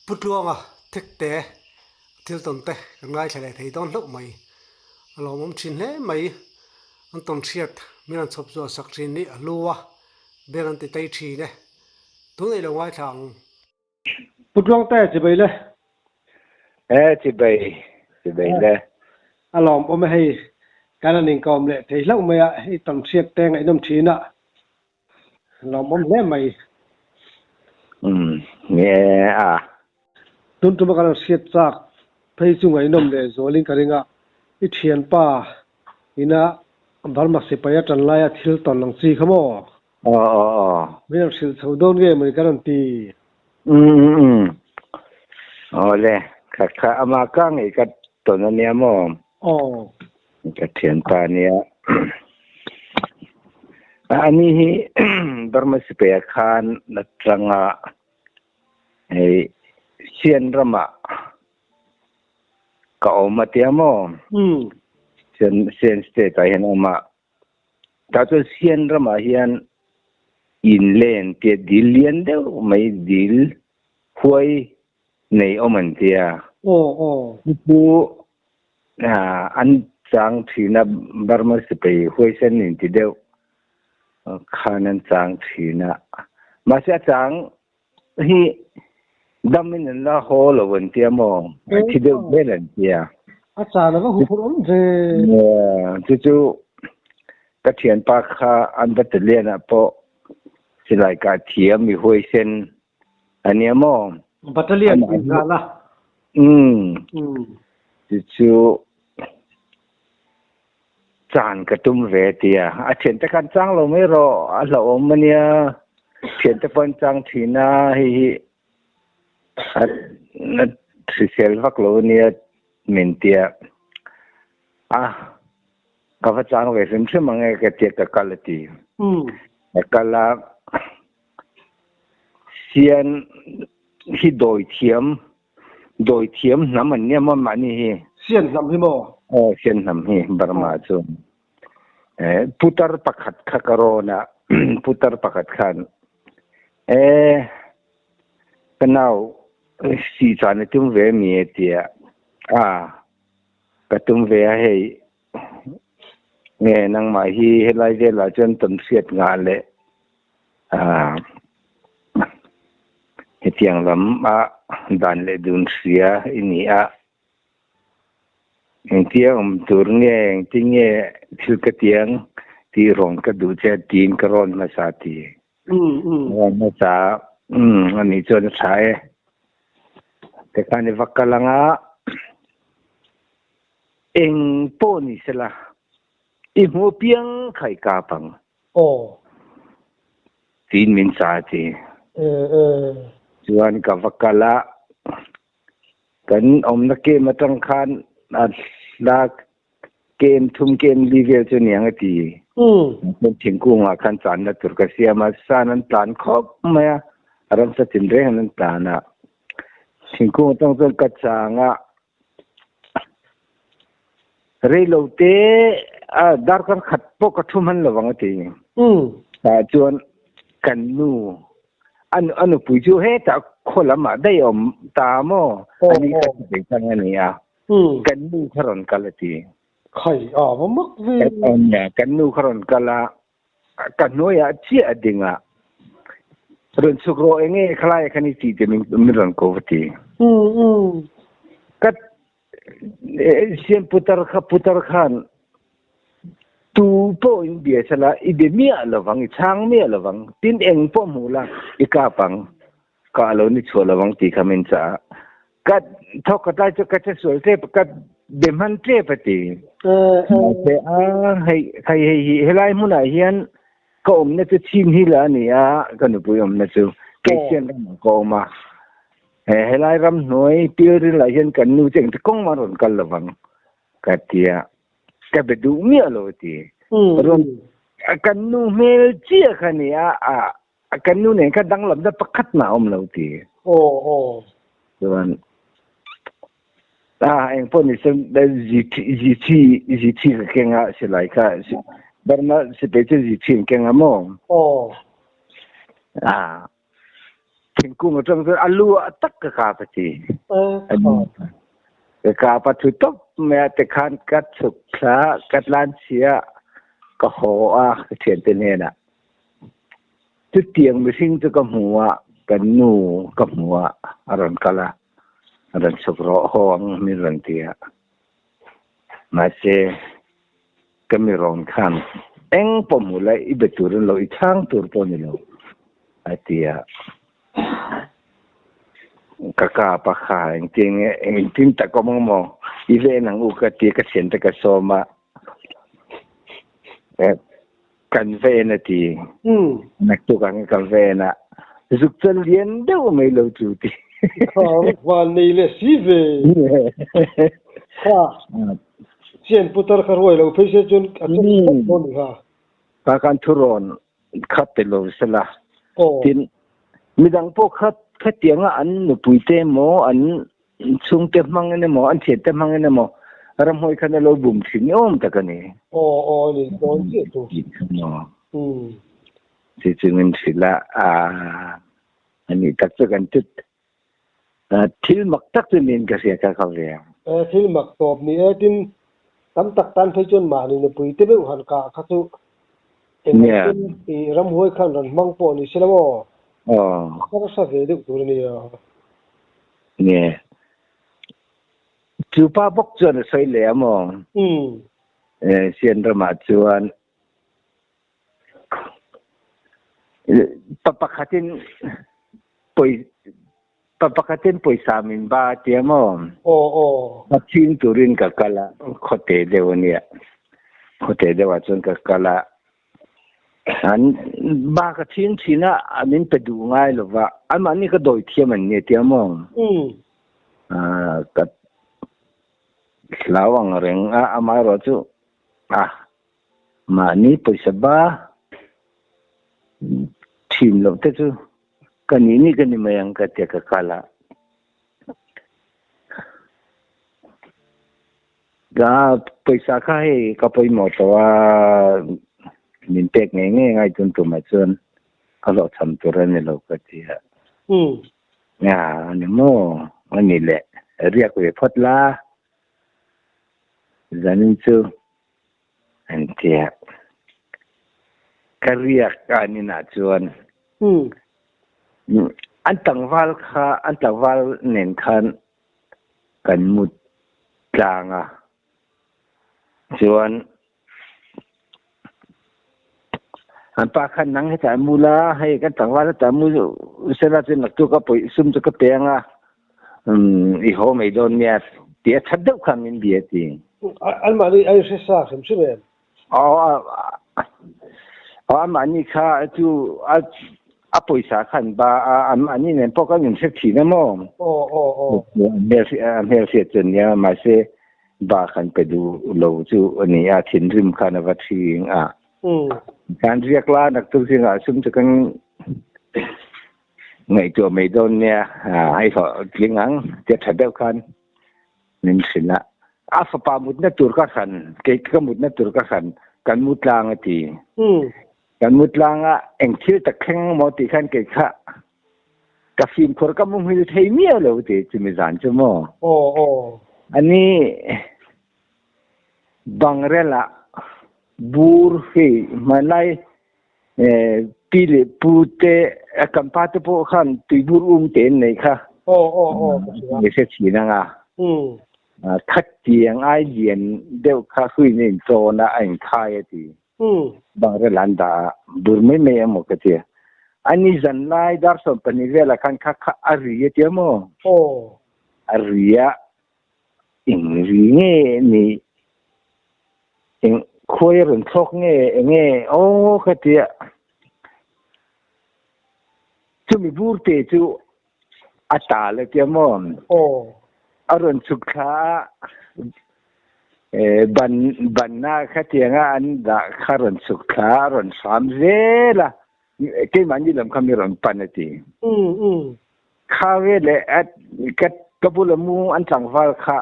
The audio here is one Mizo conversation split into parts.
Pu Tluanga Thekte thil tawn te kan ngaithla leh thei dawn hlauh mai. A lawmawm thin hle mai. An tawn hriat min rawn chhawp zuah sak thin hi a hlu a, beng an ti tei thin e. Tunah i lo ngaithla ang. Pu Tluangte chibai le. E chibai, chibai le. A lawmawm e hei, kan han inkawm leh thei hlauh mai a, hei tawn hriat te ngaihnawm thin a. Lawmawm hle mai. Umm nge a. Tun tuma kan hriat chak phei chu ngaihnawm leh zualin ka ring a, i thianpa ina Burma sipai a tan laia thil tawn ang chi kha maw? Aw aw aw. Min rawn hrilh chho dawn nge mawni ka rawn ti. Umm umm. Aw le, kha kha ama ka ngei ka tawn ania maw? Aw. Ka thianpa ania. Ani hi Burma sipaia khan atanga hei Sian ramah ka awm a tia maw? Sian Sian state ah hian awm a. Tah chuan Sian ramah hian in len tia dil lian deuh mai dil huai nei awm an tia. Aw aw. Chu an chang thin a Burma sipai huaisen in ti deuh khan an chang thin a. Mahse a chang hi dam in an la haw lo an tia maw? A thi deuh vel an tia. A chan a va huphurh awm ve. Chu chu ka thianpa kha an va talian ah pawh silai kah thiam mi huaisen A nia maw? Battalion tih zan a. Umm. Chu chu chan ka tum ve tia. A thiante khan chang lo mai rawh. A hlauhawm a nia. Thiante pawh an chang thin a, hei hi a hrisel vak lo a nia min tia. A ka va chang ve hrim hrim ang e ka tia ka kal a ti. Ka kal a. Sian hi dawi thiam, dawi thiam hnam an nia maw mahni hi? Sian hnam hi maw? Aw, sian hnam hi Burma chu. Eh, putar pakhat kha ka rawn a, putar pakhat khan eh ka nau si chuan i tum ve mi e tia a ka tum ve a hei Nge nangmah hi helai velah chuan tawnhriat ngah leh hetiang lam a dan leh dun hria i ni a. Engtia awm tur nge engtin nge thil ka tiang tih rawn ka duh che tiin ka rawn hmasa ti. Rawn hmasa a nih chuan a tha e. Tikhan i va kal anga. Eng pawh ni sela, i hmuh piang kha i kap ang. Aw. Tiin min cha a ti. Chuan ka va kal a, kan awmna kem atang khan a hla kem thum kem li vel chu niang a ti. Chuan thingkungah khan channa tur ka siam a, san an tlan khawp mai a, ramsa tinreng an tlan a. Thingkung atang chuan ka chang a. Reilo te a darkar khat pawh ka thu hman lovang a ti. Tah chuan kan nu a a nupui chu hetah khaw lamah daih a awm ta maw? Ani kha ti ve chang a ni a. Kan nu kha rawn kal a ti. Khai a va mak ve. Kan nu kha rawn kal a, Ka hnuaiah chiah a ding a, rawn chhuk rawh eng nge khalai khan i tih te min rawn ko va ti. Ka siam putar kha putar khan tu pawh in bia sala i be miah lovang i chhang miah lovang tin eng pawh hmu la i kap ang ka lo ni chhuah lovang tih kha min chah a. Ka thawk ka tlai chu ka che sual tep ka be hman tep a ti. Mahse a hei hei hei hi helai hmunah hian ka awmna chu chin hi la a ni a ka nupui awmna chu kei sian ramah ka awm a. He helai ram hnuai pilril ah hian kan nu chu engti kawng mah rawn kal lovang ka tia ka be duh miah lo a ti. Rawn kan nu hmel chiah kha a ni a A kan nu nen kha danglamna pakhat mah a awm lo ti. Aw aw. Chuan a eng pawh ni sen zithi zithi ka keng a silai kha Burma sipai chu zithi an keng a maw? Aw. A. Thingkung atang chuan a lu ah tak ka kap a ti. Ka kap a thu tawp mai a tikhan ka chhuk thla ka tlan chhia ka haw a ka thiante hnenah. Chutiang mihring chu ka hmu a kan nu ka hmu a a rawn kal a a rawn chhuk rawh haw ang min rawn ti a. Mahse ka mi rawn khan eng pawh hmu la i be tur in lo i chhang tur pawh ni lo a ti a. Ka kap a kha engtin nge engtin tak awm ang maw i ven ang u ka ti a ka thiante ka sawm a kan ven a ti. Naktuk ang ka ven a zuk chuan lian deuh mai lo chu ti. Kha van nei leh si ve. Kha chian putar kha ruai lo phei se chuan a chawp khawp dawn ni kha. Kha khan thurawn kha pe lo sela. Tin midang pawh kha khatianga an nupui te emaw an chhungte hmangin emaw an thiante hmangin emaw ramhawi khan a lo bum thin ni awm tak a ni. Aw aw a ni dawn chiah chu. Chi chungin hrilh a a nih tak chu kan tut thil mak tak chu niin ka hria kha ka ve ang. Thil mak tawp ni e tin tam tak tan phei chuan mahni nupui te meuh han kah kha chu engtin i ramhuai khan rawn hmang pawh ni se lo aw. Harsa ve deuh tur a nia. Nge chu pa bawk chuan a sawi leh a maw? Sian ramah chuan pa pakhatin pawi pa pakhatin pawisa min ba a tia maw? Aw aw. A ching turin ka kal a, khawte deuh a nia. Khawte deuhah chuan ka kal a. An ba ka ching thin a, a min pe duh ngai lo va. Anmahni ka dawi thiam an ni a tia maw? Ka hlau ang reng a, amaherawhchu a Mahni pawisa ba thin loh te chu ka nih nih ka ni mai ang ka tia ka kal a. Ka pawisa kha hei ka pawimawh tawh a, min pek ngei ngei ngai tun tumah chuan ka hlawhchham tur a ni lo ka ti a. A ni maw? A ni le, riak ve phawt la. Zanin chu an tia. Ka riak an inah chuan an tlangval kha an tlangval nen khan kan mut tlang a chuan an pa khan nang hetah mu la hei kan tlangval hetah mu sela chuan naktuk a pawih sum chu ka pe ang a i haw mai dawn nia tih a that deuh khan min bia ti. Anmahni a inhre sa hrim hrim em? Aw aw anmahni kha chu a pawisa khan ba a anmahni nen pawh kan inhre thin a maw? Aw aw aw. A hmelhriat chuan nia mahse ba khan pe duh lo chu a ni a thinrim khan a va thing a. Kan riak la naktuk zingah sum chu kan Ngaihtuah mai dawn nia, a i hlawh tling ang tia tha deuh khan min hrilh a. A fapa mutna tur ka hran, kei ka mutna tur ka hran, kan mu tlang a ti. Kan mu tlang a, eng thil tak thleng maw tih khan kei kha ka fimkhur ka mu hmil thei miah lo ti chumi zan chu maw. Ani bangrel ah bur hei hmanlai Pi leh pu te kan pa te pawh khan tuibur um te an nei kha. Aw aw aw ka hria. Ni hre thin ang a. Khat tiang ai lian deuh kha hruin a intawn a, a inkhai a ti. Bangrel an dah a, bur mai mai emaw ka tia. Ani zan lai dar 12 velah khan kha kha a ri a tia maw? Aw. A ri a, Eng ri nge ni eng khuai a rawn thlawk nge eng nge aw ka ti a, chumi bur te chu a tal a tia maw? Aw. A rawn chhuk thla a, ban banna khatianga an dah kha rawn chhuk thla a, a rawn hram zel a, keimahni lam kha mi rawn pan a ti. Kha ve leh ka ka bula mu an tlangval kha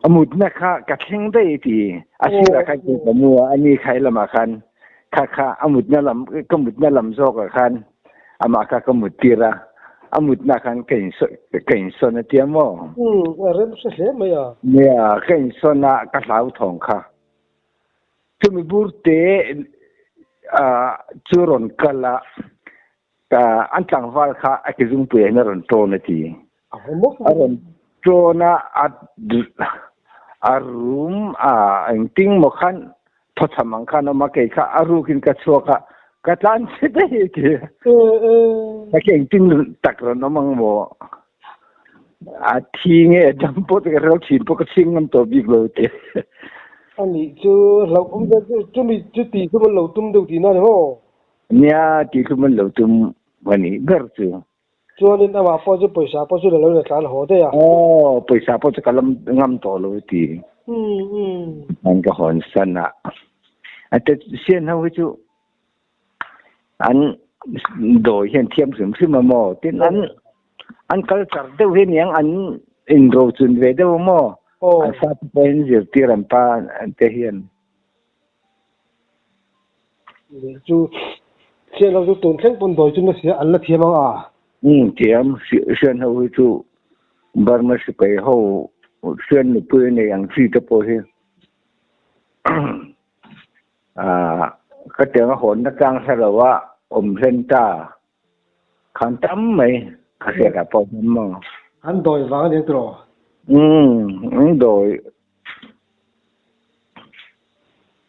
a mutna kha ka thleng daih ti a sirah khan kei ka mu a ani khai lamah khan. Kha kha a mutna lam ka mutna lam zawkah khan amah kha ka mut tir a, a mutna khan ka in ka insawn a tia maw? Umm, a rem hre hle mai a. Nia, ka insawn a, ka hlauthawng kha. Chumi bur te chu rawn kal a, an tlangval kha a ke zungpui ah hian a rawn tawn a ti. A rawn tawn a, a rum a engtin maw khan thawchham ang khan a awm a, kei kha a rukin ka chhuak a, ka tlan che daih a ti. Ka ke engtin tak rawn awm ang maw? A thi nge a dam pawh chu ka hre lo, thin pawh ka chhing ngam tawh bik lo te. A nih chu hlauh awm ve chu, chumi chu tih chu an lo tum deuh tihna a ni maw? Nia, tih chu an lo tum a nih ber chu. Chuanin amah pawh chu pawisa pawh chu la lo la tlan haw daih a. Aw, pawisa pawh chu ka lam ngam tawh lo ti. An ka hawn san a. A te sian ho hi chu an dawi hian thiam hrim hrim a maw? Tin an an culture deuh hi aniang an inrochun ve deuh a maw? An fate pawh hian zirtir an pa te hian. Chu hriat lo chu tun thleng pawn dawi chu na sia an la thiam ang a. Umm thiam hriat ho hi chu Burma sipai ho hriat nupui a nei ang chi te pawh hi ah ka tiang a hawn na tlang hre lo a awm hlen ta khan tam mai ka hriat ah pawh hian maw. An dawi vang a ni ang tiraw? Umm an dawi.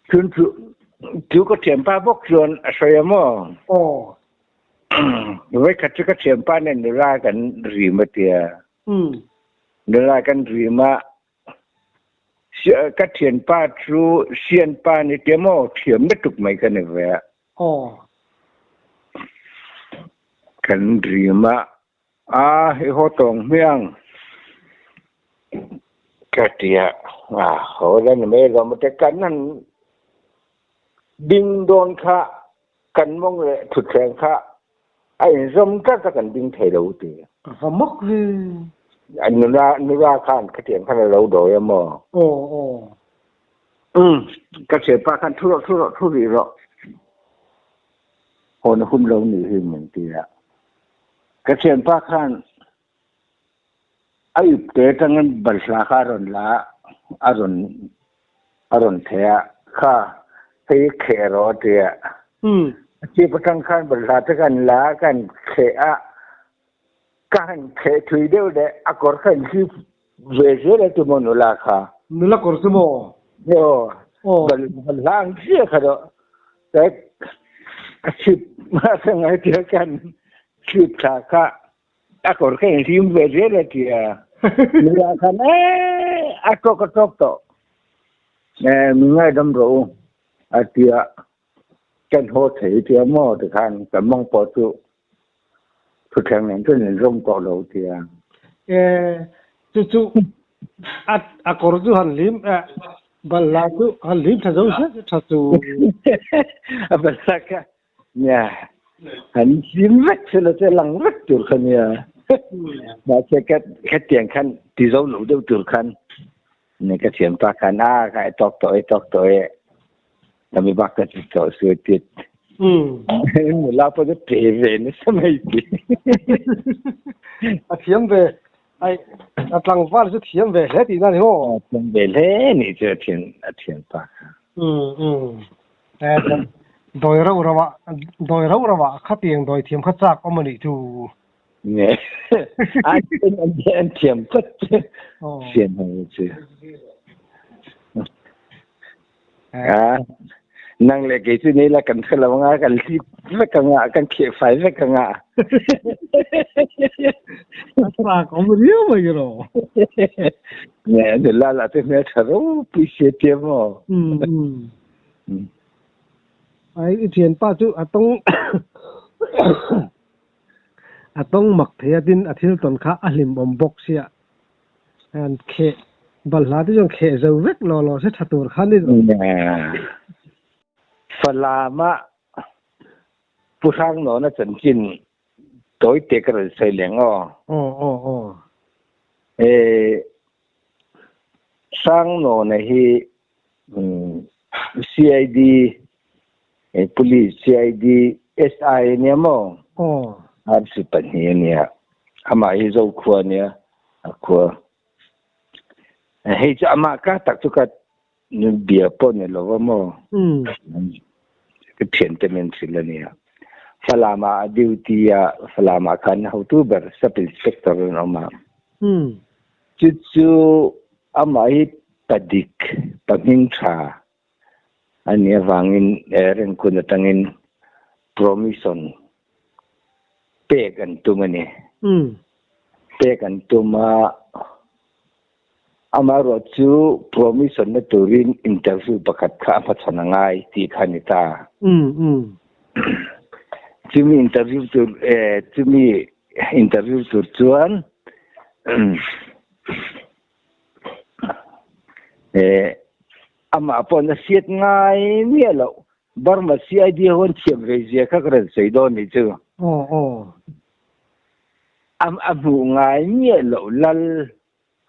Chun chu chu ka thianpa bawk chuan a sawi a maw? Aw. Vawikhat chu ka thianpa nen nula kan rim a tia. Nula kan rim a, ka thianpa chu sianpa ni tia maw thiam lutuk mai ka ni ve a. Aw. Kan rim a, A i haw tawng hmiang ka ti a, a haw la ni mai alawm ate kan han ding dawn kha kan mawng leh thutthleng kha a inzawm tlat a kan ding thei lo ti. Ka va mak ve. A nula nula khan khatiang khan a lo dawi a maw? Aw aw. Umm ka thianpa khan thu rawh thu rawh thu rih rawh. Hawn a hun lo nih hi min ti a. Ka thianpa khan a ipte atangin balhla kha a rawn la a, a rawn a rawn theh a, kha hei hi kheh rawh a ti a. A chip atang khan balhla te kan la a, kan kheh a, ka han kheh thui deuh leh a kawr kha inhlip ve zel a ti maw nula kha. Nula kawr chu maw? Aw, balhla ang chiah kha rawh. Ka chip ka ngaihtuah khan chip thla kha a kawr kha inhlim ve zel a ti a. Nula khan ee a tawk a tawk tawh ee min ngaidam rawh u a ti a. Kan haw thei tia maw tikhan kan mawng pawh chu Thutthleng nen chuan in zawm tawh lo tia. E, chu chu a a kawr chu han hlim eh balhla chu han hlim tha zo sia chu tha chu. A balhla kha nia han hlim vek sela chu a lang vek tur kha nia. Mahse ka khatiang khan ti zo lo deuh tur khan ne ka thiam pa khan a kha i tawk tawh e tawk tawh e. Kami bak ka ti tawh su tit. Nula pawh chu ṭe ve nasa mai ti. A thiam ve. Ai a tlangval chu thiam ve hle tihna ni maw? A thiam ve hle nih chu a thian a thian pa kha. Dawi rauh rauh ah dawi rauh rauh ah khatiang dawi thiam kha chak awm a nih chu. Nge an thiam tlat che. Sian ho chu. A nang le kei chu nei la kan hre lo anga kan hlip vek anga kan kheh fai vek anga. A chak awm riau mai ro. Nge nula lah te hmel tha ropui sia tia maw. Ai i thianpa chu a tawng a tawng mak thei a tin a thil tawn kha a hlim awm bawk sia. An kheh balhla te chuan kheh zo vek law law se tha tur kha ni. Falam-a Pu Hrangnawn-a chanchin tawi te ka rawn sawi leng aw. Aw aw aw. Hrangnawn-a hi CID Police CID SI a nia maw? Aw. RC pahnih a nia. Amah hi Zokhua a nia. A khua. Hei chu amah ka tak chu ka bia pawh ni lo va maw? Ka thiante min hrilh a nia. Falam ah a duty a, Falam ah khan hotu ber Sub Inspector an awm a. Chu chu amah hi padik, pahming tha a nih avangin Rengkun atangin promission pek an tum a ni. Pek an tum a, amaherawh chu promission na turin interview pakhat kha a hmachhawn a ngai tih kha a ni ta. Chumi interview tur chumi interview tur chuan Amah pawh na hriat ngai miah loh. Burma CID ho an thiam ve zia kha ka rawn sawi dawn nih chu. A hmuh ngai miah loh lal,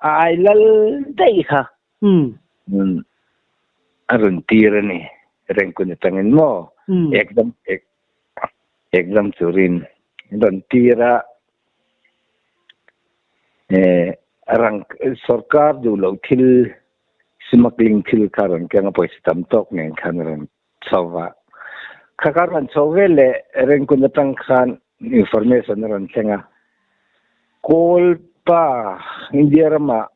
a ai lal daih kha. A rawn tir a ni. Rengkun atangin maw exam exam turin rawn tir a. Rang sorkar duh loh thil smuggling thil kha rawn keng a pawisa tam tawk nen khan rawn chho va. Kha kha rawn chho vel leh Rengkun atang khan information a rawn thleng a. Kawl pa India ramah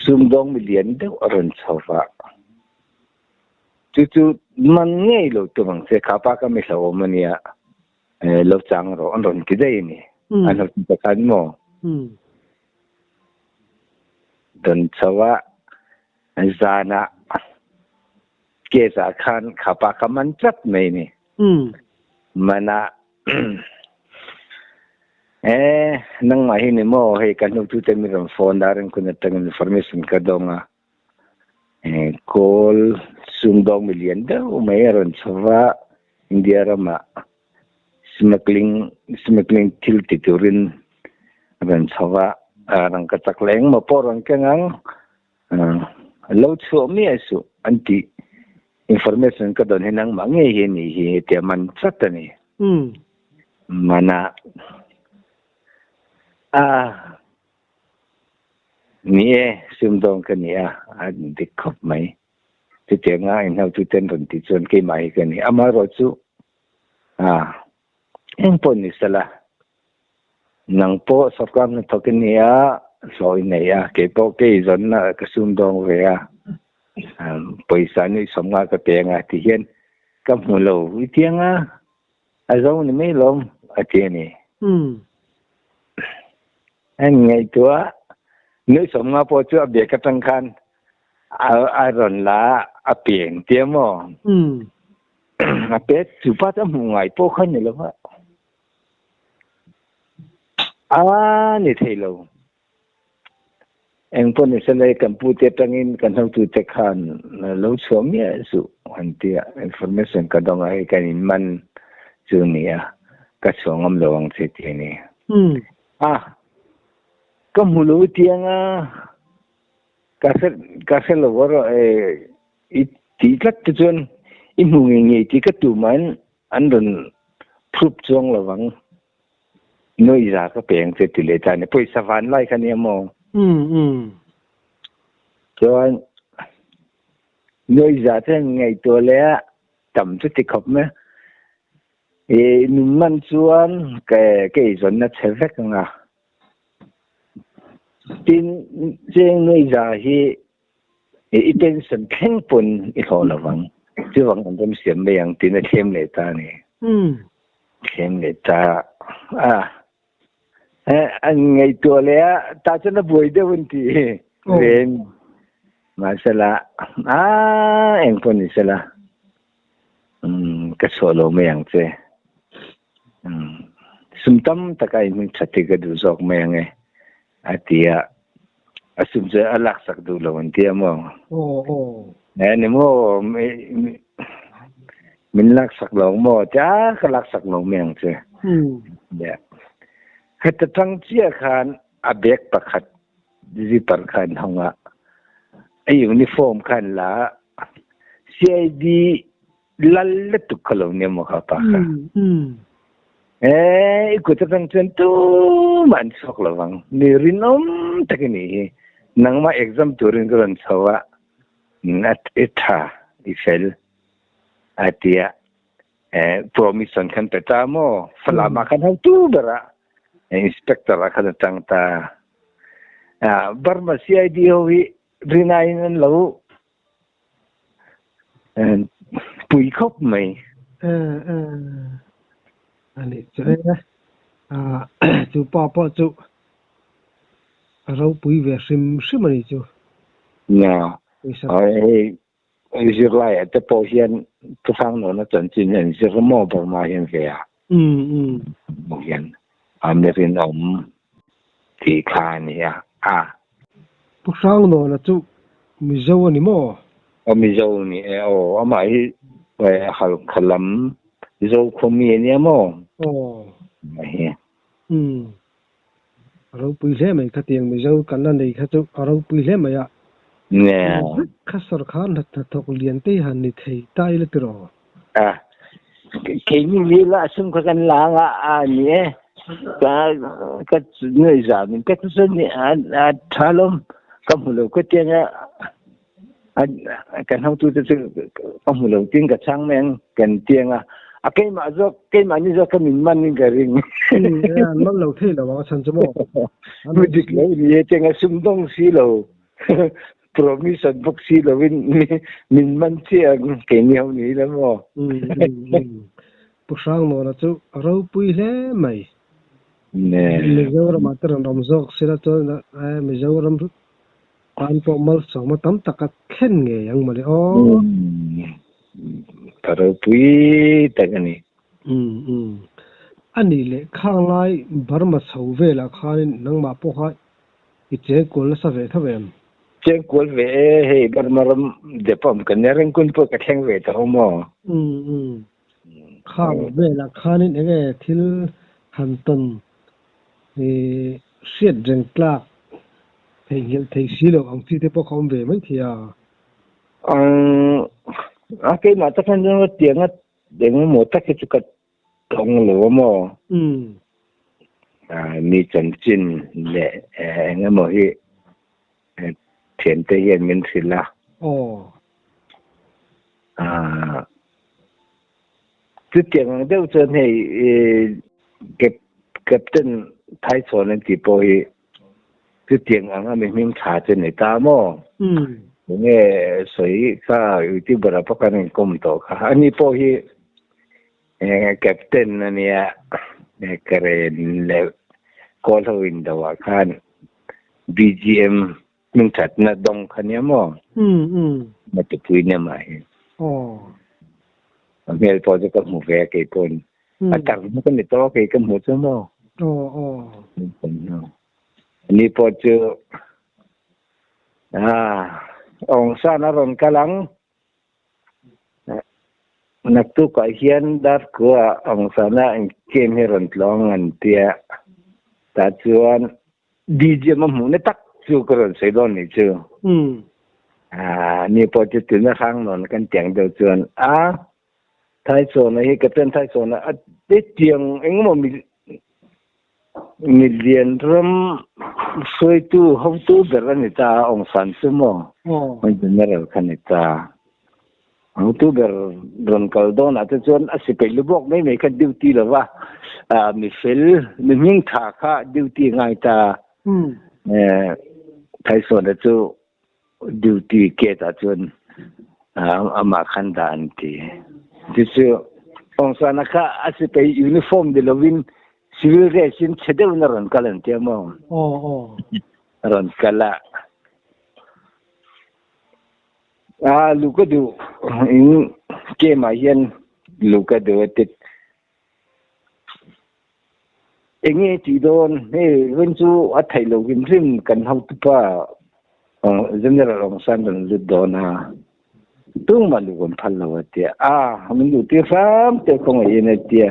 sumdawng milian deuh a rawn chho va. Chu chu man ngei lo tum ang che kha pa ka mi hlauhawm a nia. Lo chang rawh an rawn ti daih a ni. An ho ti takhan maw? Don chho a zanah case ah khan kha pa kha man tlat mai ni. Man a eh nangmah hi ni maw hei ka hnu tu te mi rawn phone a rin kun atangin information ka dawng a. Kawl sumdawng milian deuh mai a rawn chho va, India ramah smuggling smuggling thil ti turin a rawn chho va, rangka chak leh engmaw pawh a rawn keng ang, lo chhuah miah suh an tih information ka dawn hi nangmah ngei hi a nih hi heti a man chat a ni. Mana a. Ni e, sumdawng ka ni a, a dik khawp mai. Chutianga inhnaututen rawn tih chuan keimah hi ka ni. Amaherawh chu, a, eng pawh ni sela, nang pawh sorkar hnathawk i ni a, hlawh i nei a, kei pawh kei zawnna ka sumdawng ve a, pawisa nuihsawm nga ka pe anga ti hian ka hmu lo i tiang a, a zo ni mai lawm a ti a ni. An ngaihtuah nuihsawm nga pawh chu a bag atang khan a rawn la a peng tia maw? A pek chu pa chu a hmuh ngai pawh kha ni lo va. A ni thei lo. Eng pawh ni sela kan pu te atangin kan hotute khan lo chhuah miah suh an tia information ka dawng a hei kan in man chu nia ka chhuah ngam lo ang che ti a ni. A ka hmu lo tiang a ka hre ka hre lo erawh e i ti tlat te chuan i hmu ngei ngei tih ka tum an an rawn proof chuang lo vang. Nuihza ka peng che ti leh ta ni. Pawisa van lai kha nia maw? Chuan nuihza te ngaihtuah leh a tam chu ti khawp mai. I min man chuan ka ka eizawnna chhe vek ang a. Tin, cheng nuihza hi i pension thleng pawn i hlawh lo vang. Chuvang an rawn siam mai ang tiin a thlem leh ta a ni. Thlem leh ta a. An ngaihtuah leh a, tah chuan a buai deuh an ti ven. Mahsela, a eng pawh ni sela, ka chhuah lo mai ang che. Sum tam taka in hming that hi ka duh zawk mai ang e. A ti a, a sum chu a laksak duh lo an ti a maw? Aw, ni maw, min laksak lo ang maw? Ti a, ka laksak lo mai ang che. Heta tang chiah khan a bag pakhat zipper kha an hawng a, a uniform kha an la a, CID lal lutuk kha lo nia maw kha pa kha. Eh, i kut atang chuan tumah an chhuak lo vang. Mi rinawm tak i nih hi. Nangmah exam turin ka rawn chho a, i tha, i fel a ti a. Eh, promise an khan pe ta maw? Falam ah khan hotu ber ah inspector ah khan a tang ta. Burma CID ho hi rinaiin an lo Pui khawp mai. A nih chu e. Chu pa pawh chu a ropui ve hrim hrim a nih chu. Nia, hei zirlai ah te pawh hian Thuhrang Nawna chanchin hi an zir maw Burma hian ve a. Hian a mi rinawm tih kha a ni a. A. Pu Hrangnawna chu Mizo a ni maw? Aw Mizo a ni e aw. Amah hi Halkha lam Mizo khua mi a nia maw? Aw. Amah hi. Umm. A ropui hle mai khatiang Mizo kan la nei kha chu a ropui hle mai a. Nia. Kha sawrkar hnathawk lian te hi han ni thei ta ila tiraw? A keini ni la sum kha kan la anga a ni e ka ka nuai za min pek chu ni a tha lom ka hmu lo ka tianga a kan hotu te chu ka hmu lo tin ka chhang mai ang kan tianga a keimah zawk keimah ni zawk ka min man in ka ring an man lo thei lo ang a chhan chu maw mu dik lo ni e tianga sum dawng si lo Promise an bawk si lovin min man chiah ang keini ho ni ila maw? Pu Hrangnawna chu a ropui hle mai. Mizoramah te rawn awm zawk sila chuan Mizoram tan pawh malsawmna tam tak a thlen ngei ang mawle aw. Ka ropui tak a ni. A nih leh khang lai Burma chho velah khanin nangmah pawh kha I chengkual nasa ve tho em? Chengkual ve e, hei Burma ram depawm ka nia reng kun pawh ka thleng ve ta ho maw? Umm umm. Khang velah khanin enge thil han tawn i hriat reng tlak theihnghilh thei si lo ang chi te pawh kha awm ve mai thei a. Umm a keimah tak hian chuan tianga engemaw tak hi chu ka Tawng lo a maw? Mi chanchin leh eng emaw hi thiante hian min hrilh a. Chutiang ang deuh chuan hei Captain Thaichhawn an tih pawh hi chutiang anga mi hming tha chu ni ta maw? Enge sawi kha YouTuber ah pawh kan inkawm tawh kha. Ani pawh hi Captain a nia, Karen leh Kawl ho indo ah khan BGM hming thatna dawng kha nia maw? Matupui nia mah hi. A hmel pawh chu ka hmu ve a kei pawhin. A tak hmu ka ni tawh a kei ka hmu chu maw? Ani pawh chu Awngsan a rawn kal ang. Naktukah hian Darkua Angsana game hi rawn tlawng an tia. Tah chuan DJ ma hmuhna tak chu ka rawn sawi dawn nih chu. Ni pawh chu tuna hrang nawn kan tiang deuh chuan a Thaisawna hi Captain Thaisawna a tiang engemaw mi Milian ram hruaitu hotu ber a ni ta a, Aung San Suu maw? Aw. General kha ni ta. Hotu ber rawn kal dawnah te chuan a sipai lu bawk mai mai kha duty lo va, mi fel, mi hming tha kha duty a ngai ta. Thaisawna chu Duty gate ah chuan amah khan dah an ti. Chu chu Aungsana kha a sipai uniform ni lovin civil dress in chhe deuhin a rawn kal an tia maw? Aw aw. A rawn kal a. A lu ka duh in camp ah hian lu ka duh a ti. Enge tih dawn? Hei vawiin chu a theih loh hrim hrim kan hotupa General Aung San rawn lut dawn a, tumah luh kan phal lo a tia. A, min luh tir hram teh khawngaih in a tia.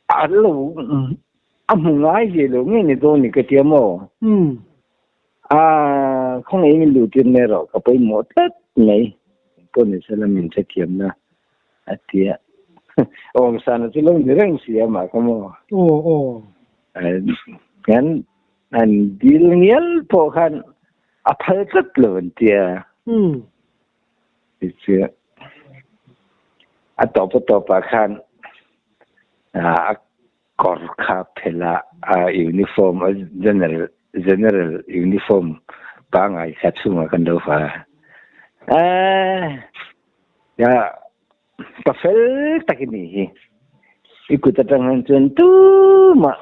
A lo a hmu ngai ve lo nge ni dawn ni ka tia maw? A, khawngaih in min luh tir mai rawh ka pawimawh tlat mai. Engpawh ni sela min hrethiamna a ti a. Awmsana chu lo ni reng si a mah kha maw. Aw aw. Kan an dil ngial pawh khan a phal tlat lo an ti a. Tichuan a tawp a tawpah khan a kawr kha phelh a, a uniform a general general uniform pangai kha chhungah kan lo ha a. Ya pa fel tak i nih hi. I kut atang hian chuan tumah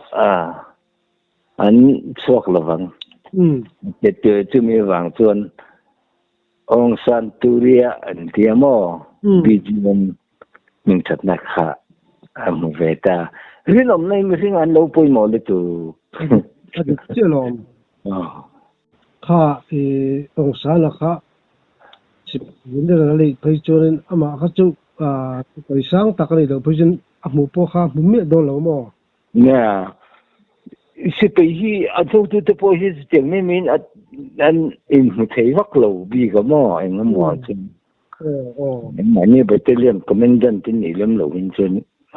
an chhuak lovang. Chumi avang chuan Aung San Turia an ti a maw? BGM hmingthatna kha a hmu ve ta. Rinawmna hi mihring an lo pawimawh lutuk. A dik chiah alawm. Kha i Aung San-a kha general a neih phei chuanin amah kha chu sipai sang tak a nih loh phei chuan a hmuh pawh kha a hmu miah dawn lo maw? Nia, sipai hi a hotute pawh hi chutiang mai maiin an inhmu thei vak lo bik a maw engemaw ah chuan. Mahni battalion commandant te nih lem loh in chuan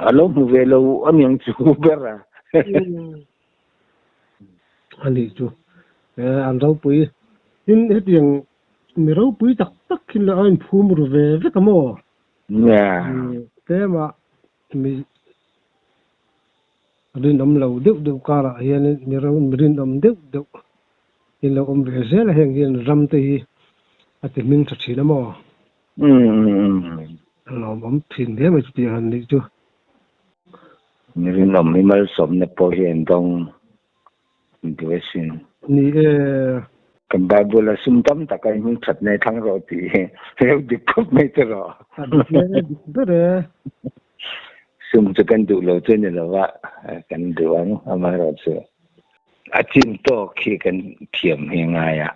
a lo hmu ve lo aniang chu ber a. A nih chu an ropui. Tin hetiang mi ropui tak tak hi a inphum ru ve vek a maw? Nia. Tlema Mi rinawm lo deuh deuh karah hianin mi rinawm deuh deuh in lo awm ve zel a, heng hian ram te hi a ti hming tha thin a maw? A lawmawm thin hle mai chutiang han nih chu. Mi rinawm hi malsawmna pawh hi an dawng duh asin. Ni e. Kan Bible a sum tam tak a hming that nei thlang rawh tih hi reu dik khawp mai te rawh. A dik e, dik ber e. Sum chu kan duh lo chu ni lo va, kan duh ang amaherawhchu a chin tawk hi kan thiam hi ngai a.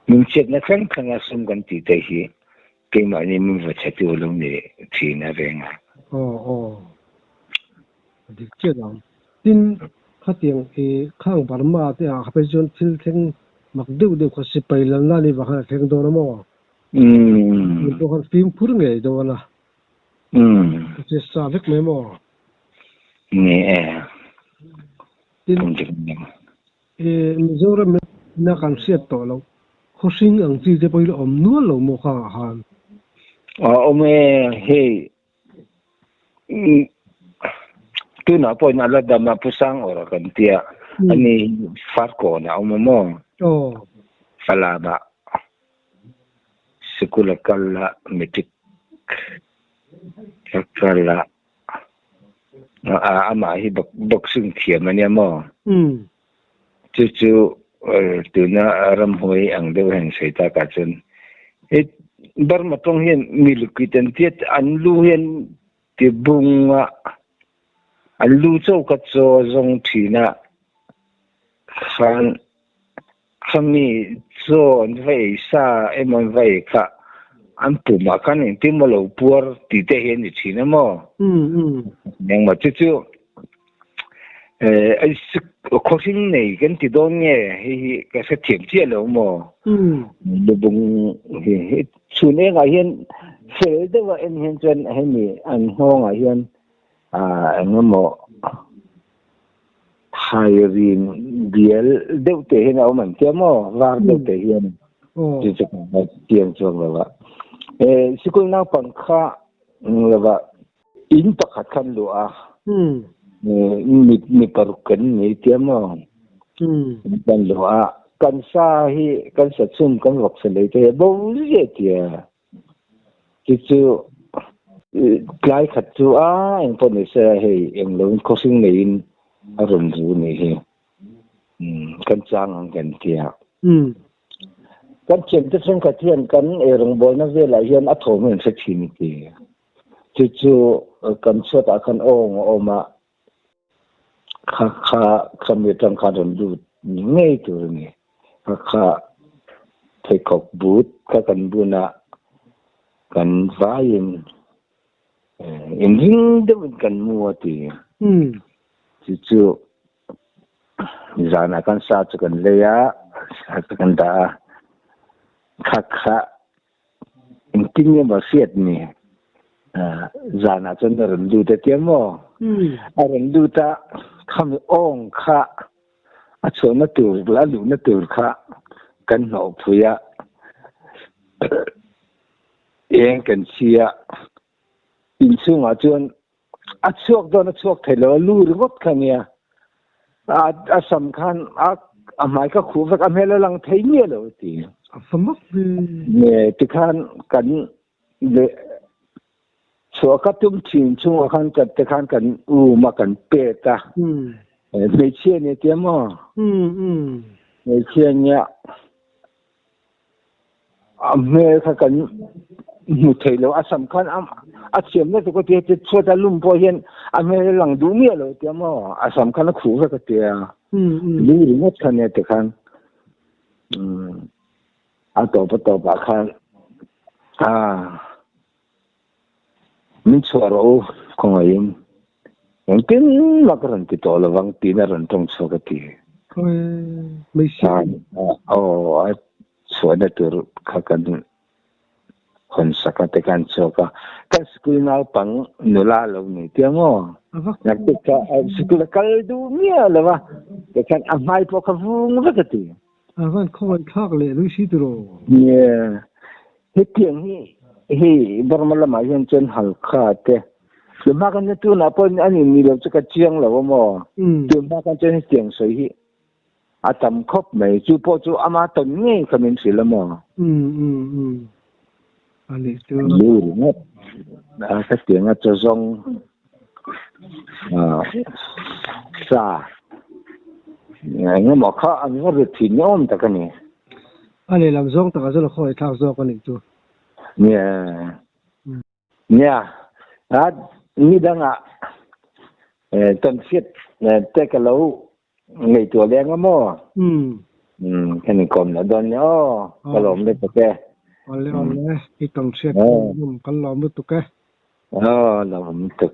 Lungchhiatna thleng thleng a sum kan tih te hi keimahni min va chhe tu lo ni thin a reng a. Aw aw. A dik chiah ang. Tin, khatiang i khang Burma te ah kha phei chuan thil thleng mak deuh deuh kha sipai lalna ni vang khan a thleng dawn a maw? Min pawh khan fimkhur ngei dawn a. A che sa vek mai maw? Ni e. Tin, i Mizoram ina kan hriat tawh loh khawhring ang chi te pawh hi la awm nual lo maw khangah khan? A awm e, hei Tunah pawhin a la dam a, Pu Sangawra kan tia, ani Farkawn a awm a maw? Falam ah sikul a kal a, matric a kal a, amah hi boxing thiam a nia maw? Chu chu tuna ramhuai ang deuh hian sawi takah chuan he Burma tawng hian milukit an tiat an lu hian ti bunga an lu chaw ka chaw zawng thin a khan khami chaw an va ei sa emaw an va ei kha an pumah khan engtin maw lo puar tih te hi a ni thin a maw? Engmah chu chu Khawhring nei kan ti dawn nge hei hi ka hrethiam chiah lo maw? Lubung hi chhun engah hian fel deuha en hian chuan hemi an nghawngah hian engemaw thairin bial deuh te hian a awm an tia maw var deuh te hian chu chu ka chiang chuang lo a. Sikul naupang kha lova In pakhat khan luah a, mi paruk kan ni tia maw? Kan luah a, kan sa hi kan sa chhum kan vawk sa lei te hi a bo ziah tia. Chu chu tlai khat chu a engpawh ni se hei englo in khawhring neiin a rawn ru ni hi. Kan chang ang kan tia. Kan thiante thenkhat hian kan eirawngbawlna velah hian a thawm hi an hre thin ti. Chu chu kan chhuatah khan awng a awm a, kha kha khami atang khan rawn lut ni ngei tur a ni. Kha kha pheikhawk but kha kan bun a, kan vaiin inring deuhin kan mu a ti. Chu chu zanah khan sa chu kan lei a, sa chu kan dah a, kha kha. Engtin nge maw hriat ni? Zanah chuan a rawn lut a tia maw? A rawn lut a, khami awng kha a chhuahna tur leh a luhna tur kha kan hnawhpui a, eng kan chhi a, inchhungah chuan a chhuak dawn a chhuak thei lo a, lu ringawt kha nia. A sam khan a a hmai ka khuh vek a hmel a lang thei miah lo a ti. A fa mak ve. Nge tikhan kan leh chhuah ka tum thin chungah khan kan te khan kan um a kan pet a. Hmeichhia nia tia maw? Hmeichhia nia. A hmel kha kan hmu thei lo, a sam khan a thiam na tuk a tia, chhuat a lum pawh hian a hmel a lang duh miah lo tia maw, a sam khan a khuh vek a tia, lu ringawt kha nia tikhan a tawp a tawp ah khan min chhuah rawh u khawngaihin engtin mah ka rawn ti tawh lovang tiin a rawn tawng chhuak a ti. Aw a chhuahna tur kha kan hawn sak a te khan chhuak a kan school naupang nula lo ni tia maw naktuk kha school a kal duh miah lo va tikhan a hmai pawh kha vung vek a ti. A van khawngaih thlak leh lui si tiraw? Nia, hetiang hi hei Burma lamah hian chuan Halkha te tunhma khan chuan tunah pawh a ni ni lo chu ka chiang lo a maw? Tunhma khan chuan hetiang sawi hi a tam khawp mai, chu pawh chu ama tawn ngei kha min hrilh a maw? A nih chu. Lu ringawt a hetiang a chaw zawng sa engemaw kha an va ri thin ni awm tak a ni. A lehlam zawng takah chuan a khawngaih thlak zawk a nih chu. Nia. Nia. A ni dangah tawnhriat te ka lo Ngaihtuah leng a maw? Umm kan inkawm loh dawn nia aw, ka lawm lutuk e. Awle awle, i tawng hriat kan lawm, kan lawm lutuk e. Aw, lawm lutuk.